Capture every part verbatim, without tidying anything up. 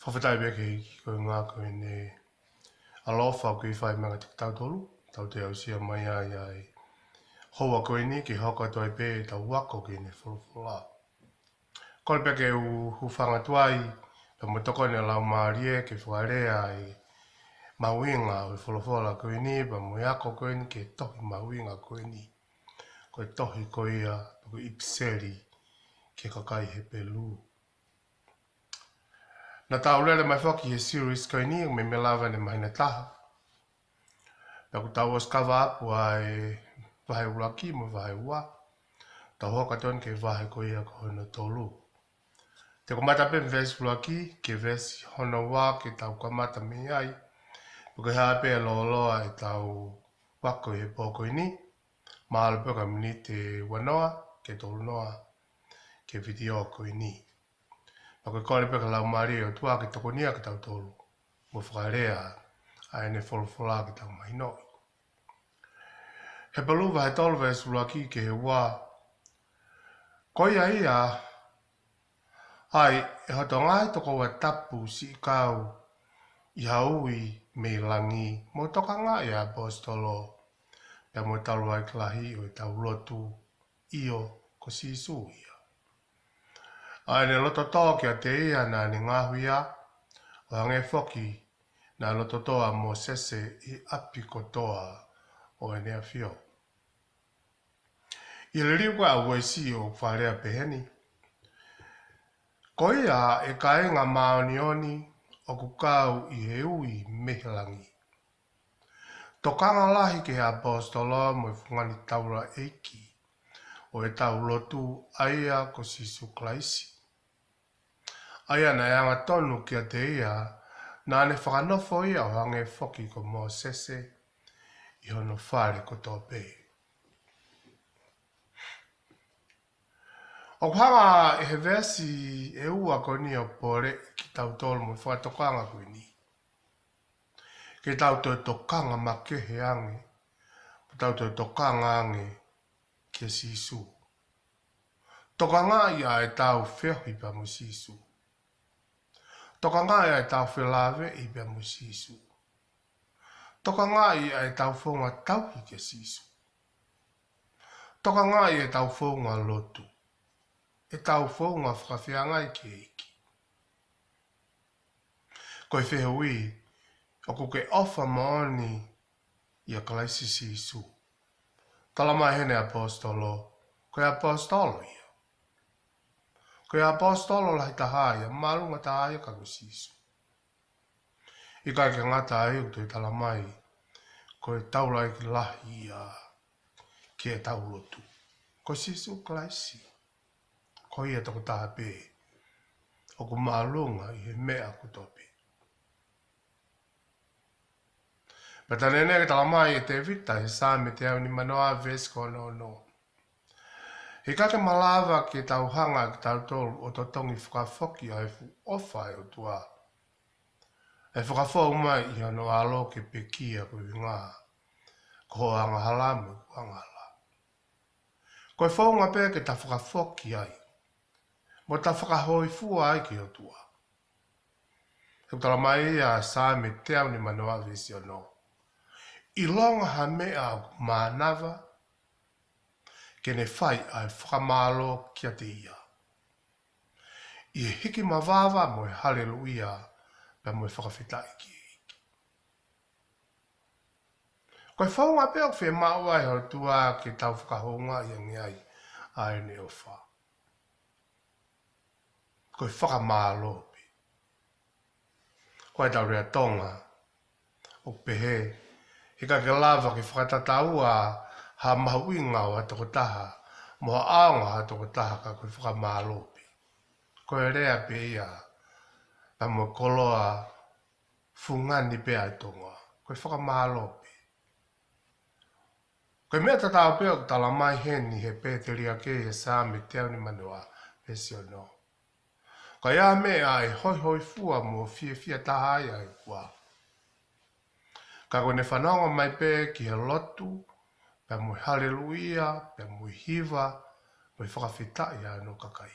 Fakafetaʻi pē ki he ʻEiki ko e ʻuhinga ko ʻene ʻaloʻofa ʻoku kei fai maʻa kitautolu, tau toe aʻusia mai ai ʻa e houa ko eni ke hoko atu ai pē ʻetau ako ki heʻene folofola. Kole pē ke u hūfanga atu ai, pea mo e tokoni ʻa e Laumālie ke fakalea ʻa e mahuʻinga ʻo e folofola ko eni, pea mo e ako ko eni ki he tohi mahuʻinga ko eni. Ko e tohi ko ia, ko e ʻipiseli ki he kakai Hepelū. Naʻa tau lele mai foki he series ko eni, ʻoku meimei lava ʻene māhina ʻe taha. Pea kuo tau ʻosi cover ʻa e vahe ʻuluaki mo e vahe ua. Tau hoko atu ki he vahe ko ia ko hono tolu. Te u kamata pē mei he veesi ʻuluaki ki he veesi hono ua ke tau kamata mei ai. Pea ko e hā pē ʻa e lōloa ʻetau ako he pō ko eni. Mahalo pē ko e miniti ʻe uanoa ki he tolunoa ki he vitiō ko eni. Pea ko e kole pē ki he Laumālie ʻo e ʻOtua ke tokonia kitautolu mo fakalea ʻa ʻene folofola ke tau mahinoʻi. Hepelū vahe tolu veesi ʻuluaki ki he ua. Ko ia ia, ʻa ia ʻe hoto ngaahi tokoua tapu siʻi kau ʻi ha ui mei langi, mou tokangaʻi ʻa e ʻaposetolo, pea mo e taulaʻeiki lahi ʻo ʻetau lotu, ʻio, ko Sīsū ia. ʻA ʻene loto tō kiate ia naʻa ne ngaohia, ʻo hangē foki naʻe loto tō ʻa Mōsese ʻi he ʻapi kotoa ʻo ʻEne ʻAfio. ʻI he liliu ko ia ʻa Uesi ʻoku fakalea peheni: Ko ia ʻe kāinga māʻoniʻoni ʻoku kau ʻi he ui mei he langi. Tokanga lahi ki he ʻaposetolo mo e fungani taulaʻeiki ʻo ʻetau lotu, ʻa ia ko Sīsū Kalaisi. ʻA ia naʻe angatonu kiate ia, naʻa ne fakanofo ia ʻo hangē foki ko Mōsese ʻi hono fale kotoa pē. ʻOku hanga ʻe he veesi ʻe ua ko eni ʻo poleʻi kitautolu mo e fakatokanga ko eni. Ke tau toe tokanga makehe ange, mo tau toe tokanga ange kia Sīsū. Tokangaʻi ʻa ʻetau feohi pea mo Sīsū. Tokangaʻi ʻa ʻetau felāveʻi pea mo Sīsū. Tokangaʻi ʻa ʻetau founga tauhi kia Sīsū. Tokangaʻi ʻetau founga lotu, ʻetau founga fakafeangai ki he ʻEiki. Ko e fehuʻi, ʻoku ke ʻofa moʻoni ʻia Kalaisi Sīsū? Talamai heni ʻaposetolo, ko e ʻaposetolo ia. Ko e ʻaposetolo lahi taha ia, māʻolunga taha ia ka ko Sīsū. ʻIkai ke ngata ai, ʻoku toe talamai ko e taulaʻeiki lahi ia ki heʻetau lotu, ko Sīsū Kalaisi. Ko ia tokotaha pē ʻoku māʻolunga ʻi he meʻa kotoa pē. Pea tau lele ki he talamai ʻe Tēvita he Saame teau nimanoa veesi ko hono ono: He ʻikai ke malava ke tau hanga ʻe kitautolu ʻo totongi fakafoki ʻa e fuʻu ʻofa ʻa e ʻOtua, ʻa e fakafou mai ʻi hono ʻAlo ke pekia koeʻuhinga ko hoʻo angahala mo ʻeku angahala. Ko e founga pē ke ta fakafoki ai, mo ta fakahōifua ai ki he ʻOtua. ʻOku talamai ʻe he Saame teau nimanoa veesi ono: ʻIlonga ha meʻa ʻoku mānava, ke ne fai ʻa e fakamālō kiate ia, ʻi he hiki mavava mo e haleluʻia, pea mo e fakafetaʻi ki he ʻEiki. Ko e founga pē ʻoku fiemaʻu ai ʻe he ʻOtua ke tau fakahoungaʻi ange ai ʻa ʻene ʻofa. Ko e fakamālō pē. Ko ʻetau lea Tonga ʻoku pehē, he ʻikai ke lava ke fakatataua ha mahuʻinga ʻo ha tokotaha mo ha ʻaonga ʻo ha tokotaha ka ko e fakamālō pē. Ko e lea pē ia, pea mo e koloa fungani pē ʻa e Tonga, ko e fakamālō pē. Ko e meʻa tatau pē ʻoku talamai heni ʻe he pēteliake ʻi he Saame teau nimanoa veesi ono: Ko ia meʻa ʻe hoihoifua mo fiefia taha ai ʻa e ʻOtua, ka ko ʻene fanongo mai pē ki he lotu, pea mo e haleluʻia, pea mo e hiva, mo e fakafetaʻi ʻa hono kakai.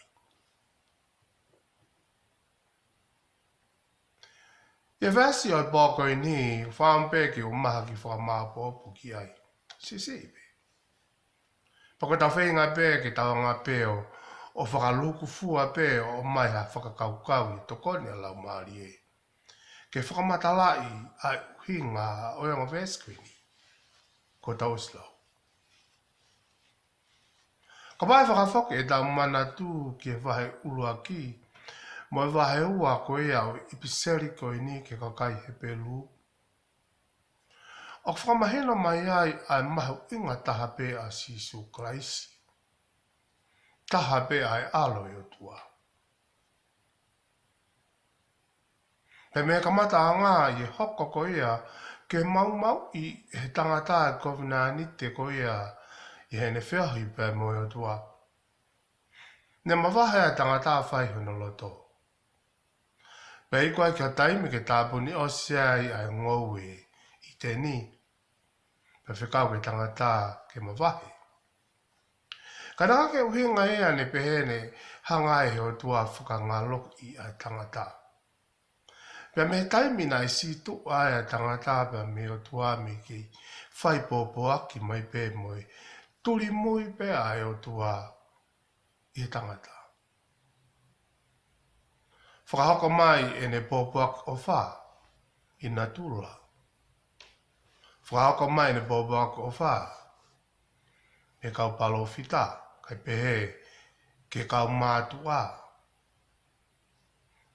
ʻI he veesi ʻo e pō ko eni, fakaʻamu pē ke u maha ki he fakamāʻopoʻopo ki ai. Siʻisiʻi pē. Pea ko ʻetau feinga pē ke tau anga pē ʻo, ʻo fakalūkufua pē ʻo ʻomai ha fakakaukau ʻi he tokoni ʻa e Laumālie ke fakamatalaʻi ʻa e ʻuhinga ʻo e ongo veesi ko eni kuo tau ʻosi lau. Kapau ʻe fakafoki ʻetau manatu ki he vahe ʻuluaki mo e vahe ua ko ia ʻo e ʻipiseli ko eni ki he kakai Hepelū, ʻoku fakamahino mai ai ʻa e mahuʻinga taha pē ʻa Sīsū Kalaisi, taha pē ʻa e ʻAlo ʻo e ʻOtua. Pea mei he kamataʻanga ʻi he hoko ko ia ke maumauʻi ʻe he tangata ʻa e kovinānite ko ia ʻi heʻene feohi pea mo e ʻOtua, ne mavahe ʻa e tangata fai hono loto. Pea iku ai ki ha taimi ke tāpuni ʻosi ai ʻa e ngoue ʻi ʻĪteni, pea fekau ki he tangata ke mavahe. Ka naʻe ʻikai ke ʻuhinga ia ne pehē ne hanga ai ʻe he ʻOtua ʻo fakangaloʻi ʻa e tangata. Pea mei he taimi naʻe sītuʻa ai ʻa e tangata pea mei he ʻOtua mei he kei fai pōpoaki mai pē mo e tuli mui pē ʻa e ʻOtua ʻi he tangata. Fakahoko mai ʻene pōpoaki ʻofa ʻi natula. Fakahoko mai ʻene pōpoaki ʻofa ʻi he kau palōfita, kae pehē ki he kau mātuʻa,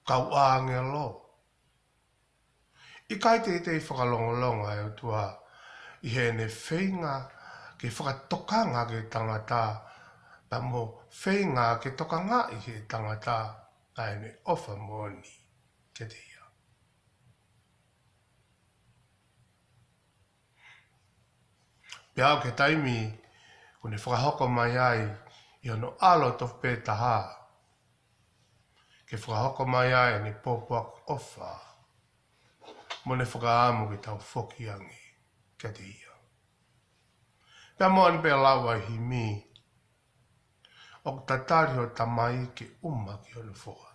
kau ʻāngelo. ʻIkai teitei fakalongolongo ʻa e ʻOtua ʻi heʻene feinga ke fakatokanga ki he tangata, pea mo feinga ke tokangaʻi ʻe he tangata ʻa ʻene ʻofa moʻoni kiate ia. Pea aʻu ki he taimi kuo ne fakahoko mai ai ʻi hono ʻAlo tofu pē taha, ke fakahoko mai ai ʻene pōpoaki ʻofa mo ʻene fakaʻamu ke tau foki ange kiate ia. Pea moʻoni pē lau ʻa e himi, ʻoku tatali hoʻo tamai ke ʻuma ki hono foha.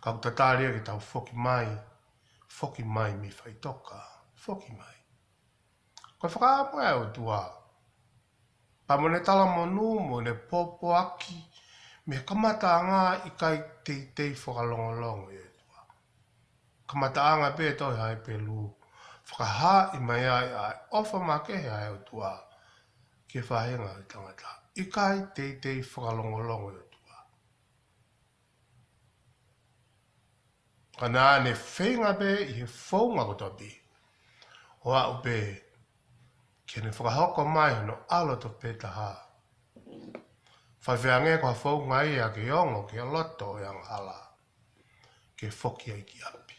Ka ʻoku tatali ia ke tau foki mai, foki mai mei faʻitoka, foki mai. Ko e fakaʻamu ʻa e ʻOtua. Pea mo ʻene talamonū mo ʻene pōpoaki mei he kamataʻanga, ʻikai teitei fakalongolongo ʻa e ʻOtua. Kamataʻanga pē tohi ʻa Hepelū, fakahaaʻi mai ai ʻa e ʻofa makehe ʻa e ʻOtua ki he faʻahinga ʻo e tangata. ʻIkai teitei fakalongolongo ʻa e ʻOtua. Ka naʻa ne feinga pē ʻi he founga kotoa pē ʻo aʻu pē ki heʻene fakahoko mai hono ʻAlo tofu pē taha. Faifai ange ko ha founga ia ke ongo ki he loto ʻo e angahala, ke foki ai ki ʻapi.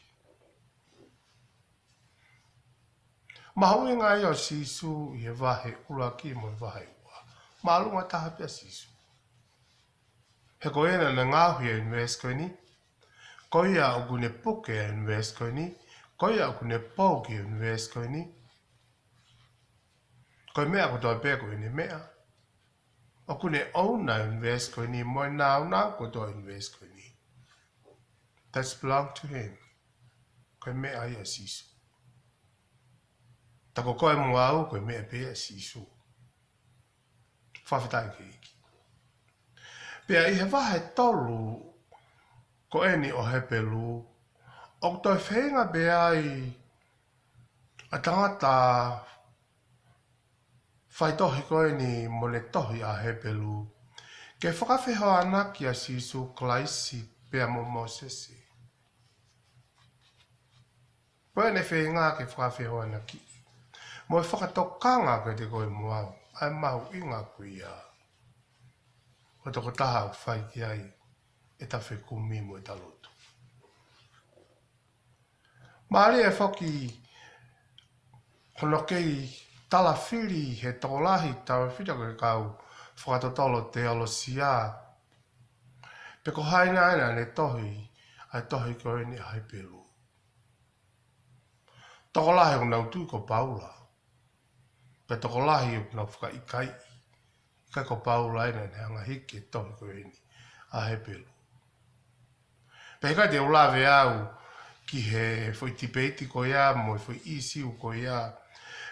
Mahuʻinga ia ʻo Sīsū ʻi he vahe ʻuluaki mo e vahe ua. Māʻolunga taha pē ʻa Sīsū. He ko ia naʻa ne ngaohi ʻa e ʻunivēsi ko eni, ko ia ʻoku ne puke ʻa e ʻunivēsi ko eni, ko ia ʻoku ne pou ki he ʻunivēsi ko eni. Ko e meʻa kotoa pē ko ʻene meʻa. ʻOku ne ʻouna ʻa e ʻunivēsi ko eni mo e nāunau kotoa ʻo e ʻunivēsi ko eni. That's belong to him. Ko e meʻa ia ʻa Sīsū. Ta ko koe mo au, ko e meʻa pē ia ʻa Sīsū. Fakafetaʻi ki he ʻEiki. Pea ʻi he vahe tolu ko eni ʻo Hepelū, ʻoku toe feinga pē ai ʻa e tangata faitohi ko eni mo ʻene tohi ʻa Hepelū ke fakafehoanaki ʻa Sīsū Kalaisi pea mo Mōsese. Ko ʻene feinga ke fakafehoanaki mo e fakatokanga kiate koe mo au ʻa e mahuʻinga ko ia ʻo e tokotaha ʻoku fai ki ai ʻeta fekumi mo ʻeta lotu. Mālie foki hono kei talafili ʻe he tokolahi, tau fita ko e kau fakatotolo teolosia, pe ko hai nai naʻa ne tohi ʻa e tohi ko eni ʻa Hepelū. Tokolahi ʻoku nau tui ko Paula. Pea tokolahi ʻoku nau fakaʻikaiʻi ʻikai ko Paula ʻena naʻa ne hanga ʻo hiki e tohi ko eni ʻa Hepelū. Pea ʻikai te u lave au ki he foʻi tipeiti ko ia mo e foʻi ʻīsiu ko ia.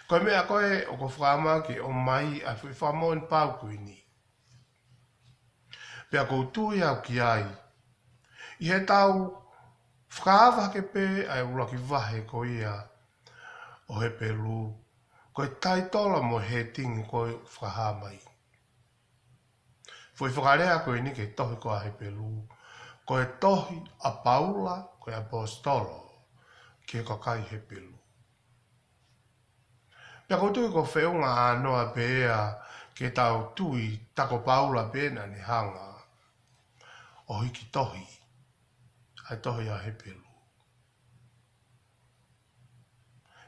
Ko e meʻa ko ē ʻoku ou fakaʻamu ke ʻomai ʻa e foʻi fakamoʻoni pau ko eni. Pea ʻoku ou tui au ki ai, ʻi heʻetau fakaava hake pē ʻa e ʻuluaki vahe ko ia ʻo Hepelū, ko e taitola mo e hētingi ko ē ʻoku fakahā mai. Foʻi fakalea ko eni ki he tohi ko ia ʻa Hepelū, ko e tohi ʻa Paula, ko e ʻaposetolo, ki he kakai Hepelū. Pea ʻoku ou tui ko e feʻunga ʻānoa pē ia ke tau tui tā ko Paula pē naʻa ne hanga ʻo hiki tohi ʻa e tohi ʻa Hepelū.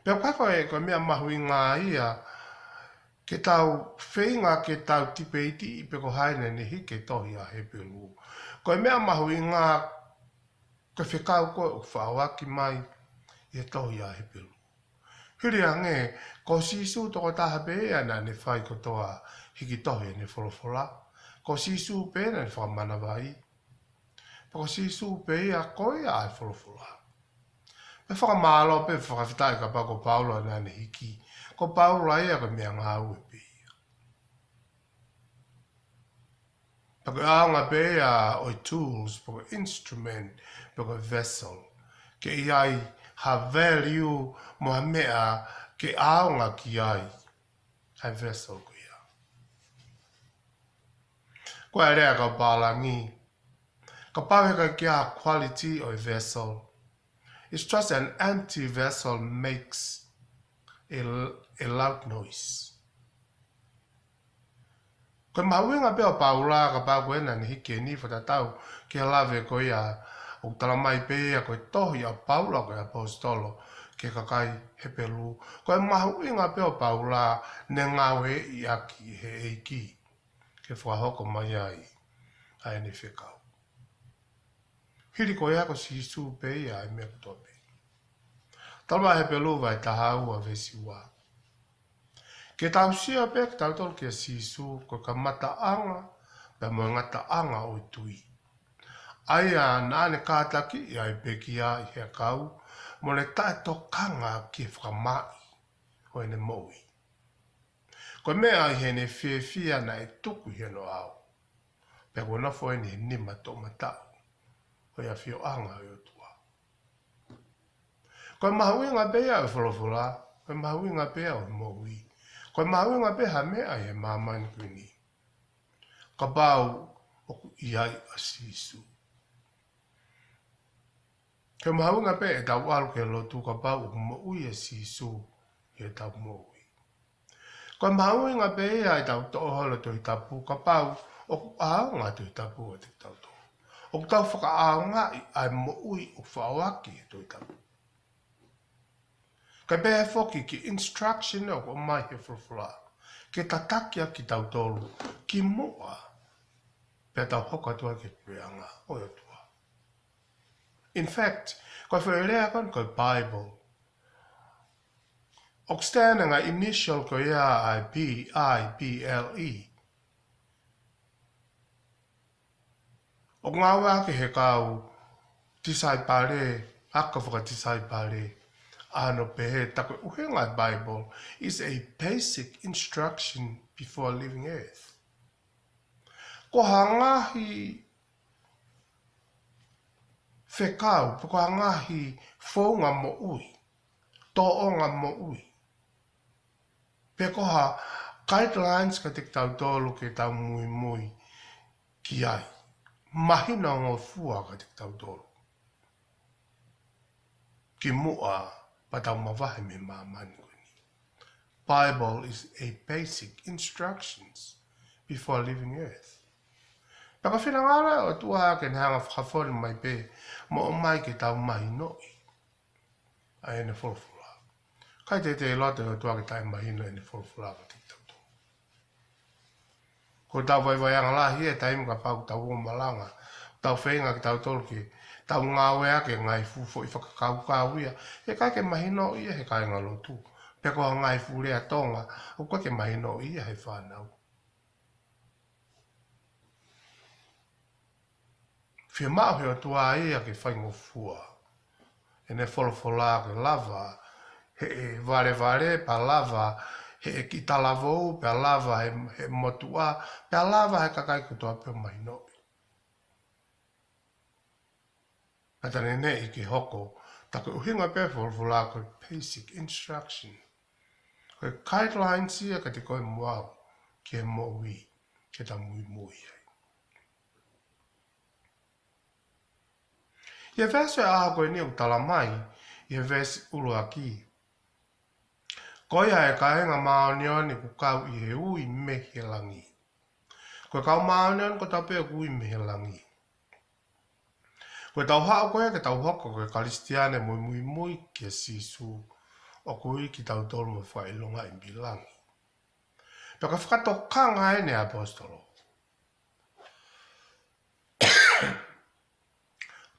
Pea ʻoku ʻikai ko e, ko e meʻa mahuʻinga ia ke tau feinga ke tau tipeitiʻi pe ko hai naʻa ne hiki e tohi ʻa Hepelū. Ko e meʻa mahuʻinga ko e fekau ko ē ʻoku faʻoaki mai ʻi he tohi ʻa Hepelū. Hili ange, ko Sīsū tokotaha pē ia naʻa ne fai kotoa hiki tohi ʻene folofola. Ko Sīsū pē naʻa ne fakamanavai. Pea ko Sīsū pē ia ko ia ʻa e folofola. Pea fakamālō pē fakafetaʻi kapau ko Paula naʻa ne hiki. Ko Paula ia ko e meʻangāue pē ia. Pea ko e ʻaonga pē ia ʻo e tools, pe ko e instrument, pe ko e vessel. Ke ʻi ai ha value mo ha meʻa ke ʻaonga ki ai ʻa e vessel ko ia. Ko e lea kau pālangi, kapau heʻikai ke ʻi ai ha quality ʻo e vessel, it's just an empty vessel makes a, a loud noise. Ko e mahuʻinga pē ʻo Paula kapau ko ena naʻa ne hiki eni fakatatau ki he lave ko ia ʻoku tala mai pē ia ko e tohi ʻa Paula ko e ʻaposetolo ki he kakai Hepelū. Ko e mahuʻinga pē ʻo Paula naʻe ngāueʻaki ʻe he ʻEiki ke fakahoko mai ai ʻa ʻene fekau. Hili ko ia ko Sīsū pē ia ʻa e meʻa kotoa pē. Tala mai Hepelū vahe taha ua veesi ua. Ke tau sio pē kitautolu kia Sīsū ko e kamataʻanga pea mo e ngataʻanga ʻo e tui. ʻA ia naʻa ne kātakiʻi ʻa e pekia ʻi he ʻakau, mo ne taʻetokanga ki he fakamaaʻi ʻo ʻene moʻui. Ko e meʻa ʻi heʻene fiefia naʻe tuku ʻi hono ʻao. Pea kuo nofo ʻeni he nima toʻomataʻu ʻo e ʻafioʻanga ʻo e ʻOtua. Ko e mahuʻinga pē ia ʻo e folofola, ko e mahuʻinga pē ia ʻo e moʻui, ko e mahuʻinga pē ha meʻa ʻi he māmani ko eni, kapau ʻoku ʻi ai ʻa Sīsū. Ko e mahuʻinga pē ʻetau ʻalu ki he lotu kapau ʻoku moʻui ʻa Sīsū ʻi heʻetau moʻui. Ko e mahuʻinga pē ia ʻetau toʻo holo e Tohi Tapu kapau ʻoku ʻaonga e Tohi Tapu kiate kitautolu. ʻOku tau fakaʻaongaʻi ʻa e moʻui ʻoku faʻoaki ʻe he Tohi Tapu. Kae pehē foki ki he instruction ʻoku ʻomai ʻe he folofola ke tataki ʻaki kitautolu kimuʻa pea tau hoko atu ai ki he puleʻanga ʻo e ʻOtua. In fact, ko e foʻi lea ko eni ko e Bible, ʻoku stand e ngaahi initial ko ia ʻa e B I B L E. ʻOku ngāueʻaki ʻe he kau tisaipale, ako fakatisaipale, ʻa hono pehē tā ko e ʻuhinga e Bible is a basic instruction before leaving earth. Ko ha ngaahi fekau, pe ko ha ngaahi founga moʻui, tōʻonga moʻui, pe ko ha guidelines kiate kitautolu ke tau muimui ki ai. Mahinongofua kiate kitautolu kimuʻa pea tau mavahe mei māmani ko eni. Bible is a basic instructions before leaving earth. Pea ko e finangalo ʻo e ʻOtua ke ne hanga fakafonu mai pē mo ʻomai ke tau mahinoʻi ʻa ʻene folofola. ʻIkai teitei loto e ʻOtua ke taʻemahino ʻene folofola kiate kitautolu. Ko ʻetau vaivaiʻanga lahi e taimi kapau ʻoku tau ō malanga, tau feinga kitautolu ke tau ngāueʻaki e ngaahi fuʻu foʻi fakakaukau ia, heʻikai ke mahinoʻi ia ʻe he kāingalotu. Pe ko e ngaahi fuʻu lea Tonga, ʻoku ʻikai ke mahinoʻi ia ʻe he fānau. Fiemaʻu ʻe he ʻOtua ia ke faingofua ʻene folofola ke lava heʻe valevale, pea lava heʻe kiʻi talavou, pea lava heʻe, heʻe motuʻa, pea lava heʻe kakai kotoa pē ʻo mahinoʻi. Pea tā neʻineʻi ke hoko, tā ko e ʻuhinga pē folofola ko e basic instruction. Ko e guidelines ia kiate koe mo au, ki he moʻui, ke ta muimui ai. ʻI he veesi ʻa ko eni ʻoku tala mai, ʻi he veesi ʻuluaki. Ko ia ʻa e kāinga māʻoniʻoni ʻoku kau ʻi he ui mei he langi. Ko e kau māʻoniʻoni kotoa pē ʻoku ui mei he langi. Ko e tau haʻu ko ē ke tau hoko ko e Kalisitiane mo muimui kia Sīsū, ʻoku ui kitautolu mo fakaʻilongaʻi mei langi. Pea ko e fakatokanga eni ʻa e ʻaposetolo.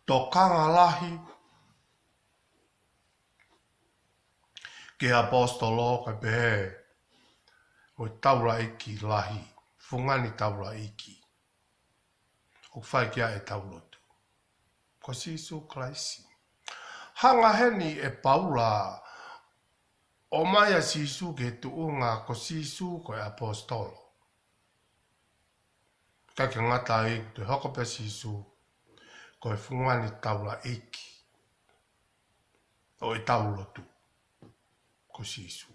Tokanga lahi ki he ʻaposetolo kae pehē mo e taulaʻeiki lahi, fungani taulaʻeiki ʻoku fai ki ai ʻetau lotu, ko Sīsū Kalaisi. Hanga heni ʻe Paula ʻo ʻomai ʻa Sīsū ki he tuʻunga ko Sīsū ko e ʻaposetolo. Ka ʻikai ke ngata ai, toe hoko pē Sīsū ko e fungani taulaʻeiki ʻo ʻetau lotu, ko Sīsū.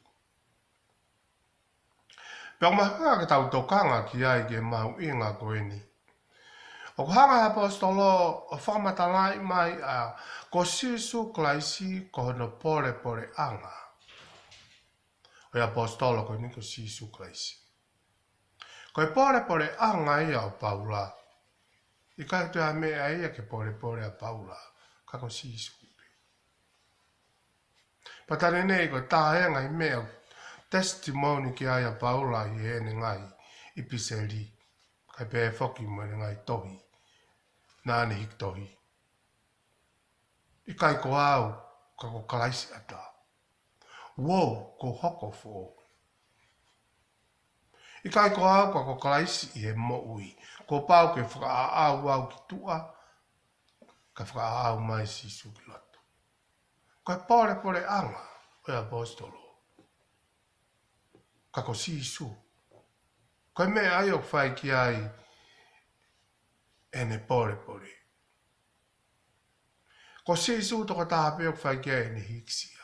Pea ʻoku mahuʻinga ke tau tokanga ki ai ki he mahuʻinga ko eni. ʻOku hanga ʻe he ʻaposetolo ʻo fakamatalaʻi mai ʻa ko Sīsū Kalaisi ko hono polepoleʻanga. ʻO e ʻaposetolo ko eni ko Sīsū Kalaisi. Ko e polepoleʻanga ia ʻo Paula. ʻIkai toe ʻi ai ha meʻa ia ke polepole ʻa Paula, ka ko Sīsū pē. Pea tā neʻineʻi ko e taha ia e ngaahi meʻa ʻoku testimony ki ai ʻa Paula ʻi heʻene ngaahi ʻipiseli, kae pehē foki mo ʻene ngaahi tohi naʻa ne hiki tohi. ʻIkai ko au, ka ko Kalaisi ʻataʻatā. Uou, kuo u hoko foʻou. ʻIkai ko au, ka ko Kalaisi ʻi he moʻui. Kuo pau ke fakaʻaʻau au ki tuʻa, kae fakaʻaʻau mai Sīsū ki loto. Ko e polepoleʻanga ʻo e ʻaposetolo, ka ko Sīsū. Ko e meʻa ia ʻoku fai ki ai ʻene polepole. Ko Sīsū tokotaha pē ʻoku fai ki ai ʻene hīkisia.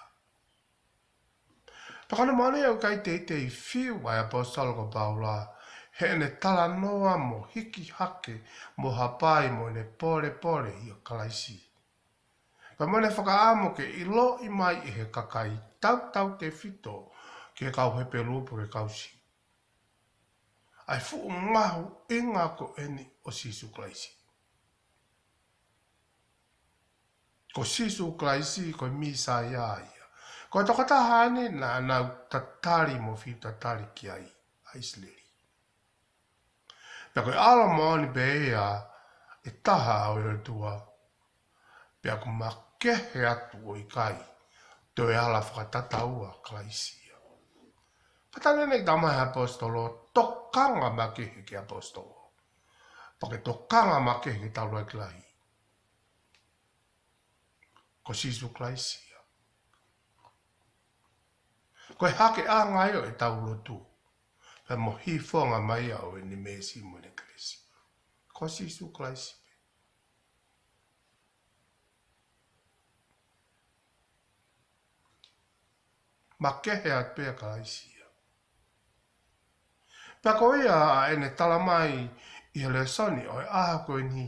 Pea ko hono moʻoni ʻoku ʻikai teitei fiu ʻa e ʻaposetolo ko Paula heʻene talanoa mo hiki hake mo hapai mo ʻene polepole ʻia Kalaisi, pea mo ʻene fakaʻamu ke ʻiloʻi mai ʻe he kakai tautautefito ki he kau Hepelū pe ko e kau Siu ʻa e fuʻu mahuʻinga ko eni ʻo Sīsū Kalaisi. Ko Sīsū Kalaisi ko e Mīsaia ia. Ko e tokotaha eni naʻa nau tatali mo fiu tatali ki ai ʻa ʻIsileli. Pea ko e ʻAlo moʻoni pē ia ʻe taha ʻo e ʻOtua. Pea ʻoku makehe atu ʻo ʻikai toe ala fakatataua Kalaisi ia. Pea tā neʻineʻi talamai ʻe he ʻaposetolo, tokanga makehe ki he ʻaposetolo. Pea ke tokanga makehe ki he taulaʻeiki lahi, ko Sīsū Kalaisi ia. Ko e hakeʻanga ia ʻo ʻetau lotu, pea mo e hifonga mai ia ʻo ʻene meesi mo ʻene kelesi, ko Sīsū Kalaisi pē. Makehe atu pē ʻa Kalaisi ia. Pea ko ia ʻa ʻene talamai ʻi he lēsoni ʻo e ʻaho ko eni,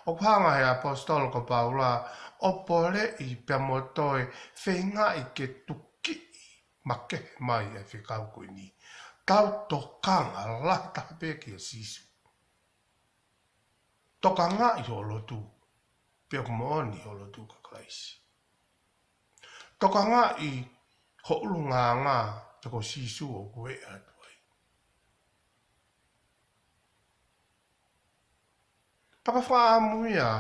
ʻoku hanga ʻe he ʻaposetolo ko Paula ʻo poleʻi pea mo toe feingaʻi ke tukiʻi makehe mai ʻa e fekau ko eni. Tau tokanga lahi taha pē kia Sīsū. Tokangaʻi hoʻo lotu, pea ʻoku moʻoni hoʻo lotu kia Kalaisi. Tokangaʻi ho ʻulungaanga, pea ko Sīsū ʻoku ʻeʻa atu ai. Pea ko e fakaʻamu ia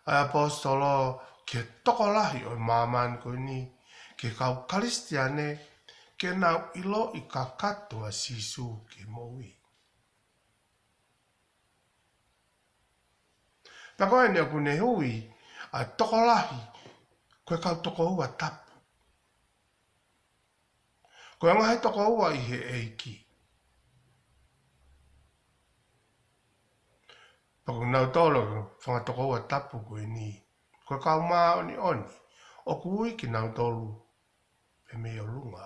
ʻa e ʻaposetolo ki he tokolahi ʻo e māmani ko eni, ki he kau Kalisitiane, ke nau ʻiloʻi kakato ʻa Sīsū ki he moʻui. Pea ko eni ʻoku ne ui ʻa e tokolahi ko e kau tokoua tapu. Ko e ngaahi tokoua ʻi he ʻEiki. Pea ko kinautolu fanga tokoua tapu ko eni, ko e kau māʻoniʻoni, ʻoku ui kinautolu pē mei ʻolunga.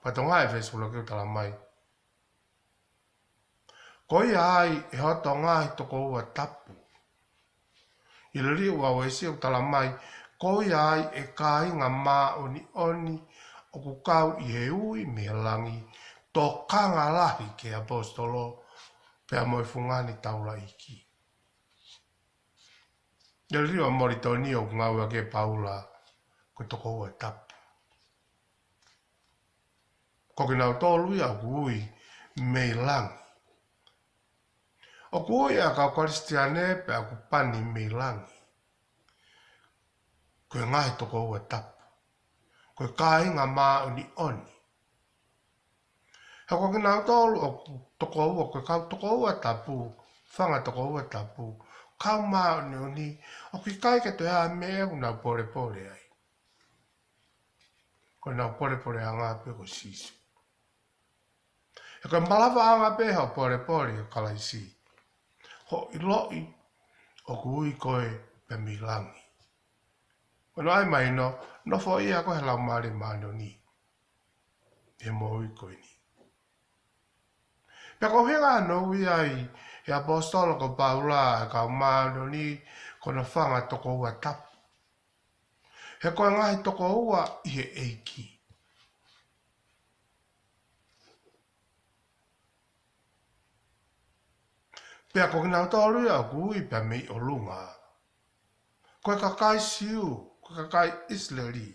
Pea toenga e veesi ʻuluaki ʻoku tala mai, ko ia ai ʻe hoto ngaahi tokoua tapu. ʻI he liliu ʻa Uesi ʻoku tala mai, ko ia ai ʻe kāinga māʻoniʻoni ʻoku kau ʻi he ui mei he langi, tokanga lahi ki he ʻaposetolo, pea mo e fungani taulaʻeiki. ʻI he liliu ʻa Molitoni ʻoku ngāueʻaki ʻe Paula ko e tokoua tapu. Ko kinautolu ia ʻoku ui mei langi. ʻOku ui ʻa e kau Kalisitiane pea ʻoku pani mei langi. Ko e ngaahi tokoua tapu. Ko e kāinga māʻoniʻoni. He ko kinautolu ʻoku tokoua, ko e kau tokoua tapu, fanga tokoua tapu, kau māʻoniʻoni, ʻoku ʻikai ke toe ʻi ai ha meʻa ʻoku nau polepole ai. Ko ʻenau polepoleʻanga pē ko Sīsū. He ko e malavaʻanga pē hoʻo polepole ʻia Kalaisi. Hoʻo ʻiloʻi ʻoku ui koe pē mei langi. Ko hono ʻai mahino, nofoʻia koe he Laumālie Māʻoniʻoni ʻi he moʻui ko eni. Pea ko e ʻuhinga naʻe ui ai ʻe he ʻaposetolo ko Paula e kau māʻoniʻoni ko hono fanga tokoua tapu. He ko e ngaahi tokoua ʻi he ʻEiki. Pea ko kinautolu ia ʻoku ui pē mei ʻolunga. Ko e kakai Siu, ko e kakai ʻIsileli.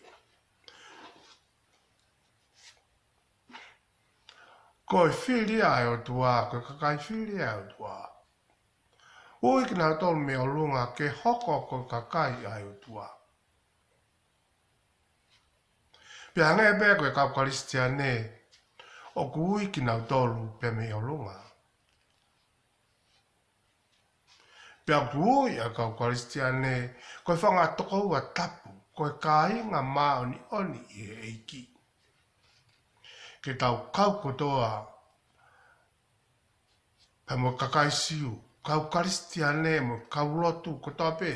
Ko e fili ʻa e ʻOtua, ko e kakai fili ʻa e ʻOtua. Ui kinautolu mei ʻolunga ke hoko ko e kakai ʻa e ʻOtua. Pea hangē pē ko e kau Kalisitiane, ʻoku ui kinautolu pē mei ʻolunga. Pea ʻoku ui ʻa e kau Kalisitiane, ko e fanga tokoua tapu, ko e kāinga māʻoniʻoni ʻi he ʻEiki. Ke tau kau kotoa, pea mo e kakai Siu, kau Kalisitiane mo e kau lotu kotoa pē.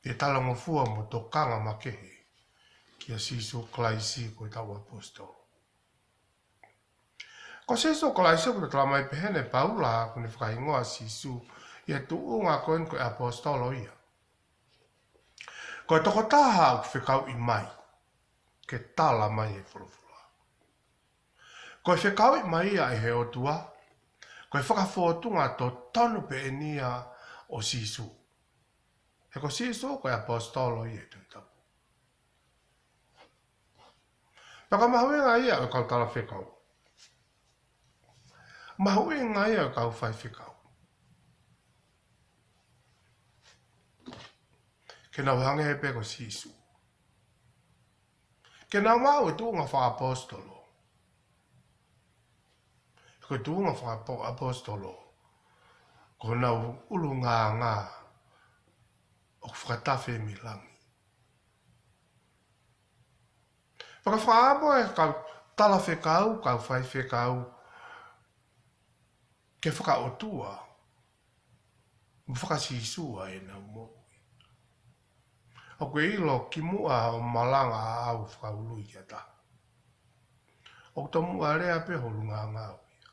Ke talangofua mo tokanga makehe kia Sīsū Kalaisi ko ʻetau ʻaposetolo. Ko Sīsū Kalaisi ʻoku tala mai pehē ʻe Paula ʻoku ne fakahingoa Sīsū ʻi he tuʻunga ko eni ko e ʻaposetolo ia. Ko e tokotaha ʻoku fekauʻi mai ke tala mai e folofola. Ko e fekauʻi mai ia ʻe he ʻOtua, ko e fakafōtunga totonu pē eni ia ʻo Sīsū. He ko Sīsū ko e ʻaposetolo ia ʻi he Tohi Tapu. Pea ko e mahuʻinga ia ʻo e kau talafekau. Mahuʻinga ia ʻo e kau faifekau. Ke nau hangē pē ko Sīsū. Ke nau maʻu e tuʻunga fakaʻaposetolo. Ko e tuʻunga fakaʻaposetolo, ko honau ʻulungaanga ʻoku fakatafe mei langi. Fakafakaʻamu e kau talafekau, kau faifekau, ke fakaʻotua mo faka-Sīsū ʻenau moʻui. ʻOku ke ʻilo kimuʻa hoʻo malanga ʻa ʻau fakaului ki ha taha, ʻoku tomuʻa lea pē ho ʻulungaanga ia.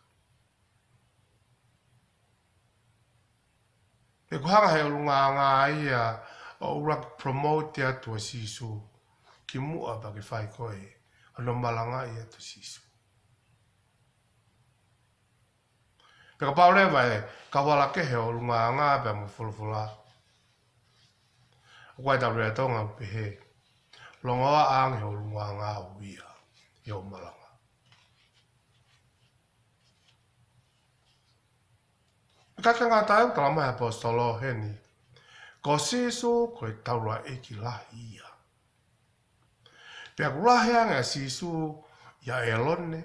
He ʻoku hanga he ʻulungaanga ia ʻo ʻuluaki promote atu ʻa Sīsū kimuʻa pea ke fai koe hono malangaʻi atu ʻa Sīsū. Pea kapau leva ʻe kau ala kehe ho ʻulungaanga pea mo e folofola, ʻoku ʻi ai e tau lea Tonga ʻoku pehē, longoaʻa ange ho ʻulungaanga ʻo ia ʻi hoʻo malanga. Ka ke ngata ai ʻoku tala mai ʻaposetolo heni, ko Sīsū ko e taulaʻeiki lahi ia. Pea ʻoku lahi ange ʻa Sīsū ʻia ʻĒlone,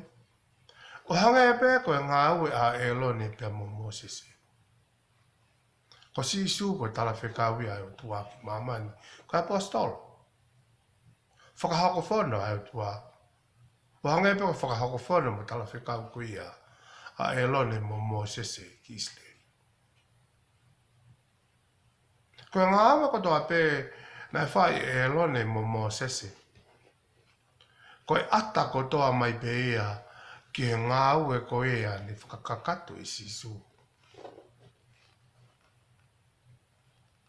ʻo hangē pē ko e ngāue ʻa ʻĒlone pea mo Mōsese. Ko Ko Sīsū ko e talafekau ia ʻa e ʻOtua ki māmani, ko e ʻaposetolo. Fakahoko fono ʻa e ʻOtua. ʻO hangē pē ko e fakahoko fono mo e talafekau ko ia ʻa ʻĒlone mo Mōsese ki ʻIsileli. Ko e ngāue kotoa pē naʻe fai ʻe ʻĒlone mo Mōsese, ko e ʻata kotoa mai pē ia ki he ngāue ko ia ne fakakakato ʻe Sīsū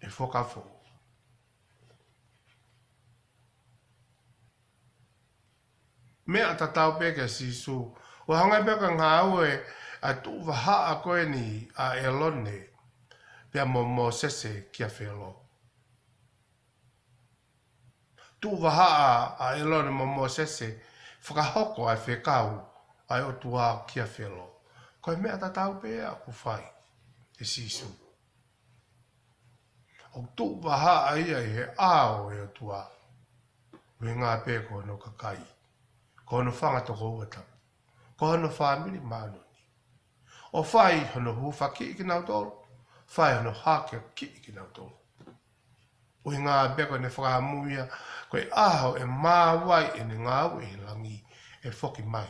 ʻe Fuakava Foʻou. Meʻa tatau pē kia Sīsū. ʻO hangē pē ko e ngāue ʻa e tuʻu vahaʻa ko eni ʻa ʻĒlone pea mo Mōsese kia Felo. Tuʻu vahaʻa ʻa ʻĒlone mo Mōsese fakahoko ʻa e fekau ʻa e ʻOtua kia Felo. Ko e meʻa tatau pē ia ʻoku fai ʻe Sīsū. ʻOku tuʻu vahaʻa ia ʻi he ʻao ʻo e ʻOtua. ʻUhinga pē ko hono kakai, ko hono fanga tokoua tapu, ko hono fāmili māʻoniʻoni. ʻO fai hono hūfakiʻi kinautolu, fai hono hakeakiʻi kinautolu. ʻUhinga pē ko ʻene fakaʻamu ia, ko e ʻaho ʻe maau ai ʻene ngāue ʻi he langi, ʻe foki mai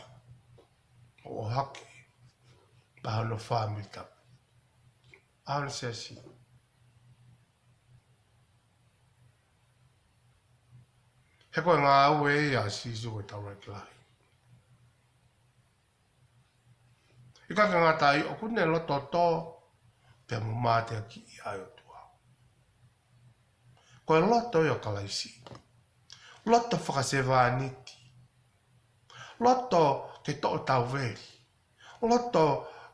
ʻo ʻohake pē hono fāmili tapu, ʻa hono siasi. He ko e ngāue ia ʻa Sīsū ko e taulaʻeiki lahi. ʻIkai ke ngata ai, ʻoku ne loto tō pea mo mateakiʻi ʻa e ʻOtua. Ko e loto ia ʻo Kalaisi. Loto fakasevāniti. Loto ke toʻo tauveli. Loto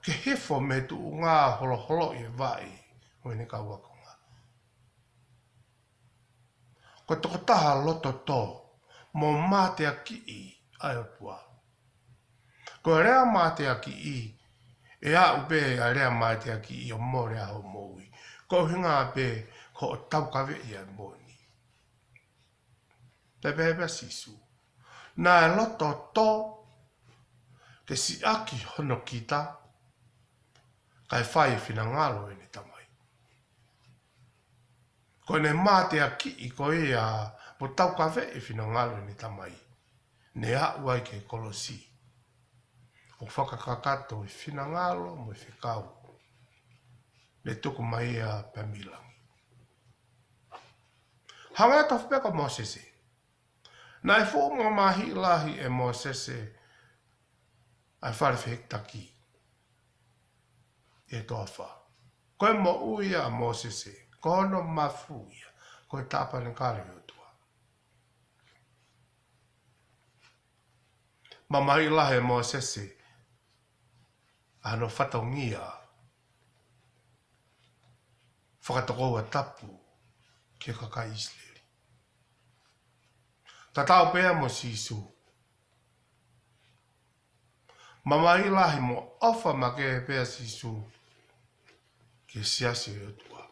ke hifo mei he tuʻunga holoholoʻi e vaʻe ʻo ʻene kau ākonga. Ko e tokotaha loto tō mo mateakiʻi ʻa e ʻOtua. Ko e lea mateakiʻi, ʻe aʻu pē ʻa e lea mateakiʻi ʻo mole ʻa hoʻo moʻui. Ko e ʻuhinga pē ko hoʻo taukaveʻi ʻa e moʻoni. Pea pehē pē ʻa Sīsū, naʻe loto tō ke siʻaki hono kita, kae fai e finangalo ʻene Tamai. Ko ʻene mateakiʻi ko ia mo taukaveʻi e finangalo ʻene Tamai, ne aʻu ai ki he kolosi ʻo fakakakato e finangalo mo e fekau ne tuku mai ia pea mei langi. Hangē tofu pē ko Mōsese. Naʻe fuʻu mamahiʻi lahi ʻe Mōsese ʻa e fale fehikitaki ʻi he toafa. Ko e moʻui ia ʻa Mōsese, ko hono mafu ia ko e tāpanekale ʻo e ʻOtua. Mamahiʻi lahi ʻe Mōsese ʻa hono fatongia fakatokoua tapu ki he kakai ʻIsileli. Tatau pē ia mo Sīsū. Mamahiʻi lahi mo ʻofa makehe pē ʻa Sīsū ki he siasi ʻo e ʻOtua.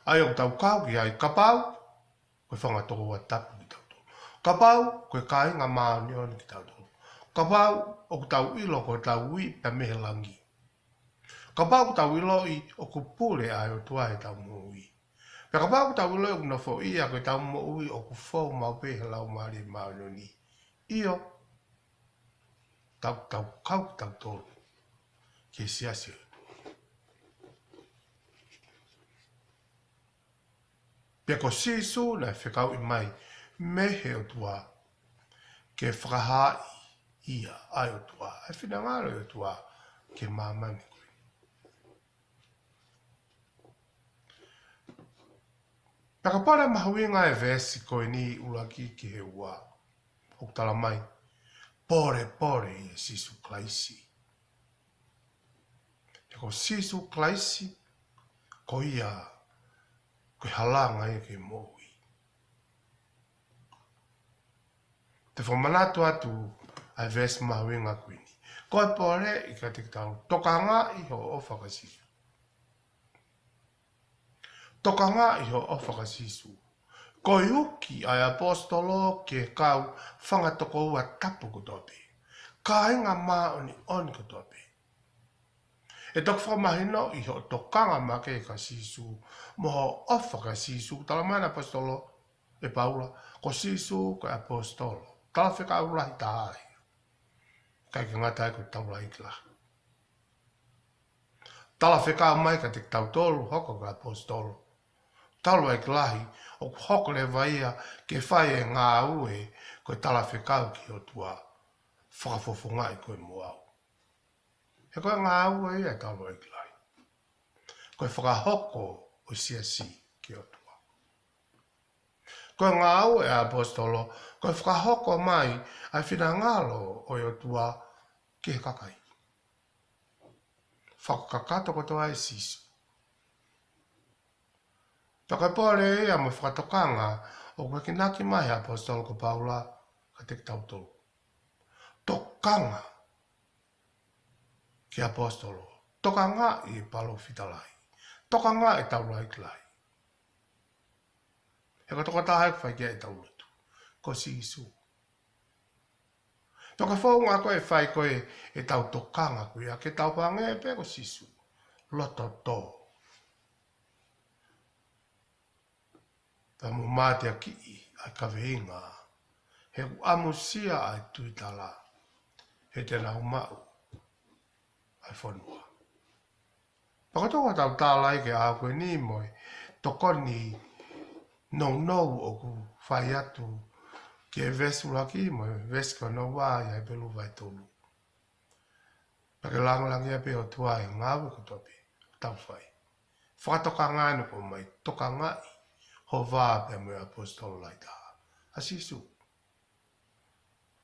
ʻA ia ʻoku tau kau ki ai kapau ko e fanga tokoua tapu kitautolu. Kapau ko e kāinga māʻoniʻoni kitautolu. Kapau ʻoku tau ʻilo ko ʻetau ui pē mei he langi. Kapau ʻoku tau ʻiloʻi ʻoku pule ʻa e ʻOtua heʻetau moʻui. Pea kapau ʻoku tau ʻiloʻi ʻoku nofoʻia ko ʻetau moʻui ʻoku fou maʻu pē he Laumālie Māʻoniʻoni. ʻIo, tau, tau kau kitautolu ki he siasi ʻo e ʻOtua. Pea ko Sīsū naʻe fekauʻi mai mei he ʻOtua ke fakahaaʻi ia ʻa e ʻOtua, ʻa e finangalo ʻo e ʻOtua ki māmani ko eni. Pea kapau ʻe mahuʻinga e veesi ko eni ʻuluaki ki he ua, ʻoku tala mai, polepole ʻia Sīsū Kalaisi. He ko Sīsū Kalaisi, ko ia, ko e halanga ia ki he moʻui. Te u fakamanatu atu ʻa e veesi mahuʻinga ko eni. Ko e poleʻi kiate kitautolu, tokangaʻi hoʻo ʻofa kia Sīsū. Tokangaʻi hoʻo ʻofa kia Sīsū. Ko e uki ʻa e ʻaposetolo ki he kau fanga tokoua tapu kotoa pē. Kāinga māʻoniʻoni kotoa pē. ʻE toki fakamahinoʻi hoʻo tokanga maʻa Sīsū, mo hoʻo ʻofa kia Sīsū, talamai ʻe he ʻaposetolo ʻe Paula, ko Sīsū ko e ʻaposetolo, talafekau lahi taha ia. ʻIkai ke ngata ai, ko e taulaʻeiki lahi. Talafekau mai kiate kitautolu, hoko ko e ʻaposetolo, taulaʻeiki lahi, ʻoku hoko leva ia ke fai e ngāue ko e talafekau ki he ʻOtua, fakafofongaʻi koe mo au. He ko e ngāue ia ʻa e taulaʻeiki lahi, ko e fakahoko ʻo e siasi ki he ʻOtua. Ko e ngāue ʻa e ʻaposetolo, ko e fakahoko mai ʻa e finangalo ʻo e ʻOtua ki he kakai. Fakakakato kotoa ʻe Sīsū. Pea ko e pole ia mo e fakatokanga ʻoku enginaki mai ʻe he ʻaposetolo ko Paula kiate kitautolu. Tokanga ki he ʻaposetolo. Tokangaʻi e palōfita lahi. Tokangaʻi e taulaʻeiki lahi. He ko e tokotaha ʻoku fai ki ai ʻetau lotu, ko Sīsū. Pea ko e founga ko ē ʻe fai ko ē ʻetau tokanga ko ia, ke tau hangē pē ko Sīsū. Loto tō. Pea mo mateakiʻi ʻa e kaveinga, he ʻoku ʻamusia ʻa e tuitala, he te nau maʻu ʻa e fonua. Pea ko e toki tau tala ai ki he ʻaho ko eni mo e tokoni nounou ʻoku fai atu ki he veesi ʻuluaki mo e veesi ko hono ua ʻi he Hepelū vahe tolu. Pea ke langilangiʻia pē ʻa e ʻOtua ʻi he ngāue kotoa pē ʻoku tau fai. Fakatokanga ʻeni ʻoku ʻomai, tokangaʻi ho vā pea mo e ʻaposetolo lahi taha, ʻa Sīsū.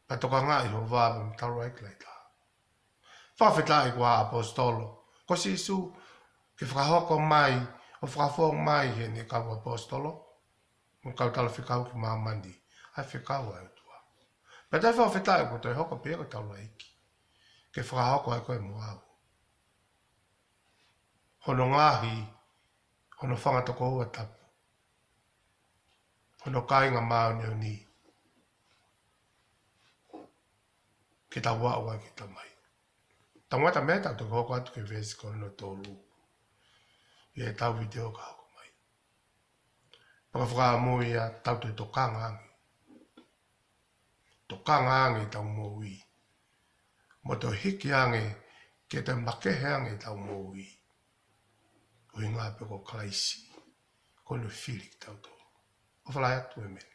Pea tokangaʻi ho vā pea mo e taulaʻeiki lahi taha. Fakafetaʻi ko e ʻaposetolo ko Sīsū, ke fakahoko mai ʻo fakafou mai heʻene kau ʻaposetolo mo e kau talafekau ki māmani ʻa e fekau ʻa e ʻOtua. Pea toe fakafetaʻi kuo toe hoko pē ia ko e taulaʻeiki, ke fakahoko ai koe mo au. Hono ngaahi, hono fanga tokoua tapu, hono kāinga māʻoniʻoni, ke tau aʻu ai ki he Tamai. Tau ngata mei ai, tau toki hoko atu ki he veesi ko hono tolu ʻi heʻetau vitiō ka hoko mai. Pea ko e fakaʻamu ia, tau toe tokanga ange. Tokanga ange ʻetau moʻui, mo toe hiki ange ke toe makehe ange ʻetau moʻui, ʻuhinga pē ko Kalaisi kuo ne fili kitautolu. ʻOfa lahi atu, ʻēmeni.